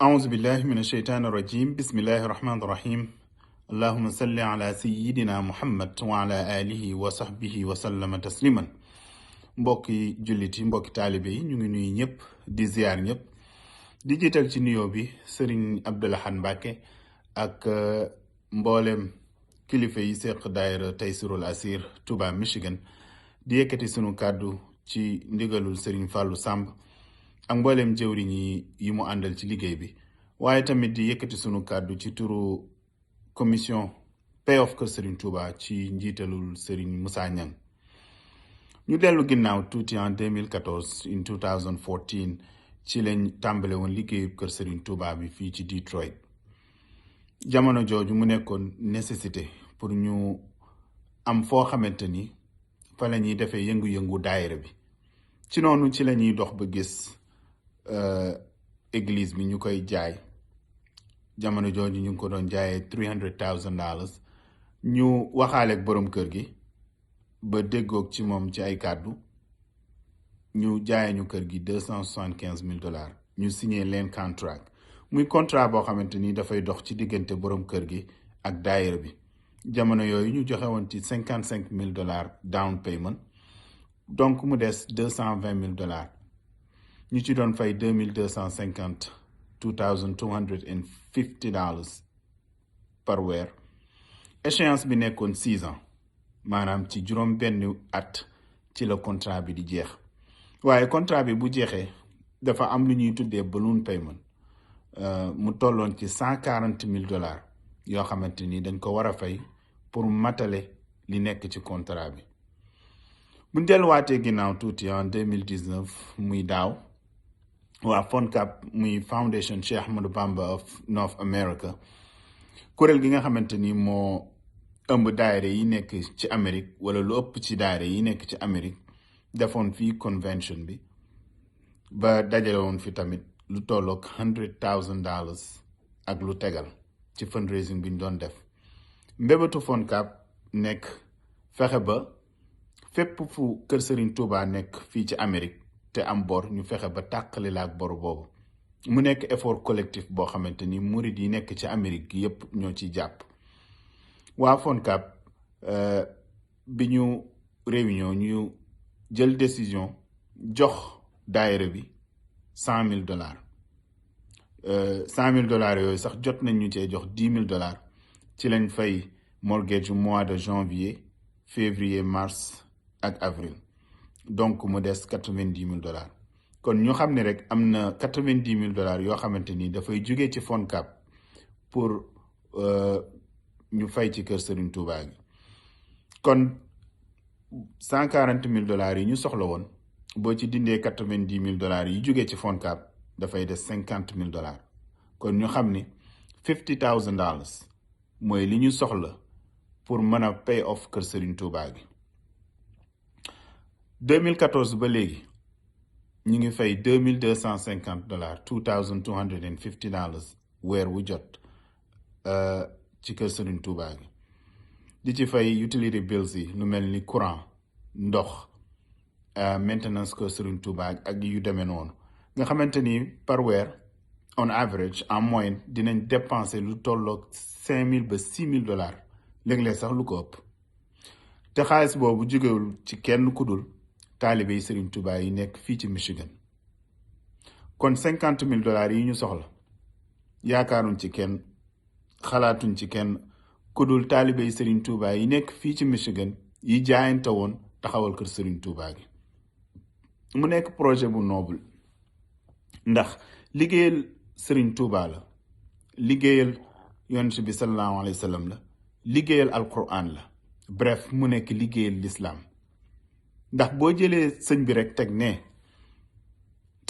أعوذ بالله من الشيطان الرجيم بسم الله الرحمن الرحيم اللهم صل على سيدنا محمد وعلى آله وصحبه وسلم تسليما mbokki jullit yi mbokki taalibe yi ñu ngi nuyu ñëpp di ziar ñëpp di jiital ci nuyoo bi Serigne Abdou Lahad Mbacké ak mboolem kilifa yi seq daayira Taysirul Asir Touba Michigan di yëkkati sunu kàddu ci ndigalul Serigne Fallou Samb ak mboolem jëwriñ yi mu àndal ci liggéey bi waaye tamit di yëkkati sunu kàddu ci turu commission payoff kër Serigne Touba ci njiitalul Serigne Moussa Niang ñu dellu ginnaaw tuuti en 2014 in 2014 ci lañ tàmbale woon liggéeyu kër Serigne Touba bi fii ci Detroit jamono jooju mu nekkoon nécessité pour ñu am foo xamante ni fa la ñuy defee yëngu-yëngu daayira bi ci noonu ci la ñuy dox ba gis église bi ñu koy jaay jamono jooju ñu ngi ko doon jaayee $300,000 ñu waxaaleeg borom kër gi ba déggoog ci moom ci ay kàddu ñu jaayee ñu kër gi $275,000 ñu signé leen contract muy contrat boo xamante ni dafay dox ci diggante borom kër gi ak daayira bi jamono yooyu ñu joxe woon ci $55,000 down payment donc mu des $220,000 ñu ci doon fay $2,250 par weer échéance bi nekkoon 6 ans maanaam ci juróom benn at ci la contrat bi di jeex waaye contrat bi bu jeexee dafa am lu ñuy tuddee balloon payment mu tolloon ci $140,000 yoo xamante ni dañ ko war a fay pour matale li nekk ci contrat bi buñ delluwaatee ginnaaw tuuti en 2019 muy daaw waa FONCAB muy Foundation Cheikh Ahmadou Bamba of North America kuréel gi nga xamante ni moo ëmb daayira yi nekk ci Amérique wala lu ëpp ci daayira yi nekk ci Amérique defoon fii convention bi ba dajale woon fi tamit lu tolloog $100,000 ak lu tegal ci fundraising bi ñu doon def mbébétu FONCAB nekk fexe ba fépp fu kër Serigne Touba nekk fii ci Amérique te am bor ñu fexe ba tàqali la ak bor boobu mu nekk effort collectif boo xamante ni murid yi nekk ci Amérique gi yépp ñoo ciy jàpp waa FONCAB bi ñu réunion ñu jël décision jox daayira bi $100,000 $100,000 yooyu sax jot nañ ñu cee jox $10,000 ci lañ fay mortgage mois de janvier février mars ak avril donc mu des $90,000 kon ñu xam ne rek am na $90,000 yoo xamante ni dafay jóge ci FONCAB pour ñu fay ci kër Serigne Touba gi kon $140,000 yi ñu soxla woon boo ci dindee $90,000 yi jóge ci FONCAB dafay des $50,000 kon ñu xam ni $50,000 mooy li ñu soxla pour mën a pay off kër Serigne Touba gi 2014 ba léegi ñu ngi fay $2,250 $2,250 weer wu jot ci kër Serigne Touba gi di ci fay utility bills yi lu mel ni courant ndox maintenance kër Serigne Touba ak yu demee noonu nga xamante ni par weer on average en moyenne dinañ dépenser lu tolloog $5,000 ba $6,000 léeg-léeg sax lu ko ëpp te xaalis boobu jógewul ci kenn ku dul taalibe yi Serigne Touba yi nekk fii ci Michigan kon $50,000 yi ñu soxla yaakaaruñ ci kenn xalaatuñ ci kenn ku dul taalibe yi Serigne Touba yi nekk fii ci Michigan yi jaayante woon taxawal kër Serigne Touba gi mu nekk projet bu noble ndax liggéeyal Serigne Touba la liggéeyal yonent bi sallallahu alayhi wa sallam la liggéeyal alquran la bref mu nekk liggéeyal l'islam ndax boo jëlee sëñ bi rek teg ne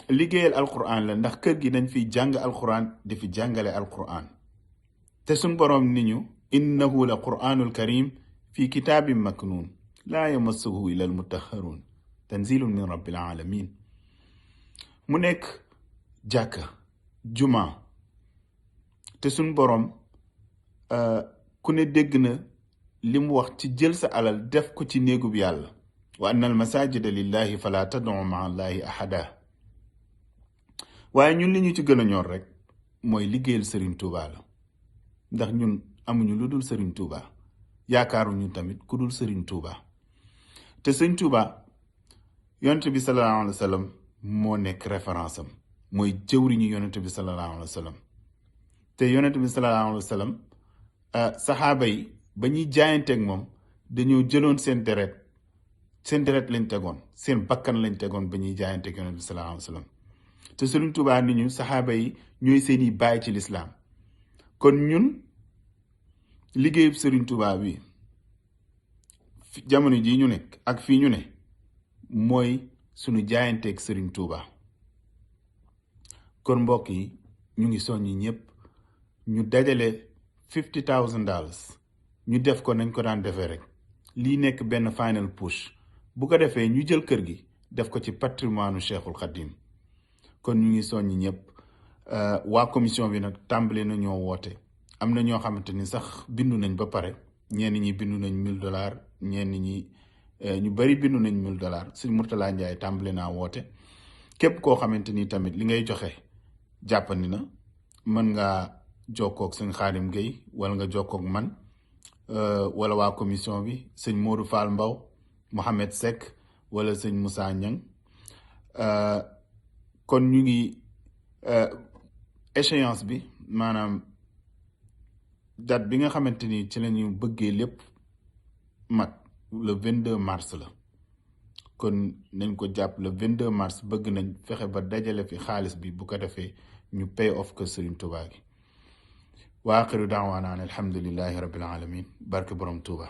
liggéeyal alquran la ndax kër gi dañ fiy jàng alquran di fi jàngale alquran te suñ boroom ni ñu innahu la quranul karim fi kitaabin maknuun laa yamassuhu illa al mutahharun tanzilun min rabbil alamin mu nekk jàkka juma te suñ boroom ku ne dégg na li mu wax ci jël sa alal def ko ci néegub yàlla wa anna al masajida lillahi fala tad'u ma'a allahi ahada waaye ñun li ñu ci gën a ñor rek mooy liggéeyal Serigne Touba la ndax ñun amuñu lu dul Serigne Touba yaakaaruñu tamit ku dul Serigne Touba te Serigne Touba yonent bi sallallahu alayhi wa sallam moo nekk référence am mooy jëwriñu yonent bi sallallahu alayhi wa sallam te yonent bi sallallahu alayhi wa sallam saxaaba yi ba ñuy jaayanteeg moom dañoo jëloon seen deret lañ tegoon seen bakkan lañ tegoon ba ñuy jaayanteeg yonent bi sallallahu alayhi wa sallam te Serigne Touba ni ñu saxaaba yi ñooy seeni baay ci lislaam kon ñun liggéeyub Serigne Touba bi jamono jii ñu nekk ak fii ñu ne mooy suñu jaayanteeg Serigne Touba kon mbokk yi ñu ngi soññi ñëpp ñu dajale $50,000 ñu def ko nañ ko daan defee rek lii nekk benn final push bu ko defee ñu jël kër gi def ko ci patrimoine Cheikhul Khadim kon ñu ngi soññi ñëpp waa commission bi nag tàmbali na ñoo woote am na ñoo xamante ni sax bindu nañ ba pare ñenn ñi bindu nañ $1,000 ñenn ñi ñu bari bindu nañ $1,000 Sëñ Murtala Njaay tàmbali naa woote képp koo xamante ni tamit li ngay joxe jàppandi na mën ngaa jokkoog sëñ Xaadim Gueye wala nga jokkoog man wala waa commission bi sëñ Modou Fall Mbaw Mohamed Seck wala sëñ Moussa Niang kon ñu ngi échéance bi maanaam date bi nga xamante ni ci la ñu bëggee lépp mat le 22 mars la kon nañ ko jàpp le 22 mars bëgg nañ fexe ba dajale fi xaalis bi bu ko defee ñu pay off ko Serigne Touba gi wa axiru daawaana an alhamdulillahi rabbil alamin barke borom Touba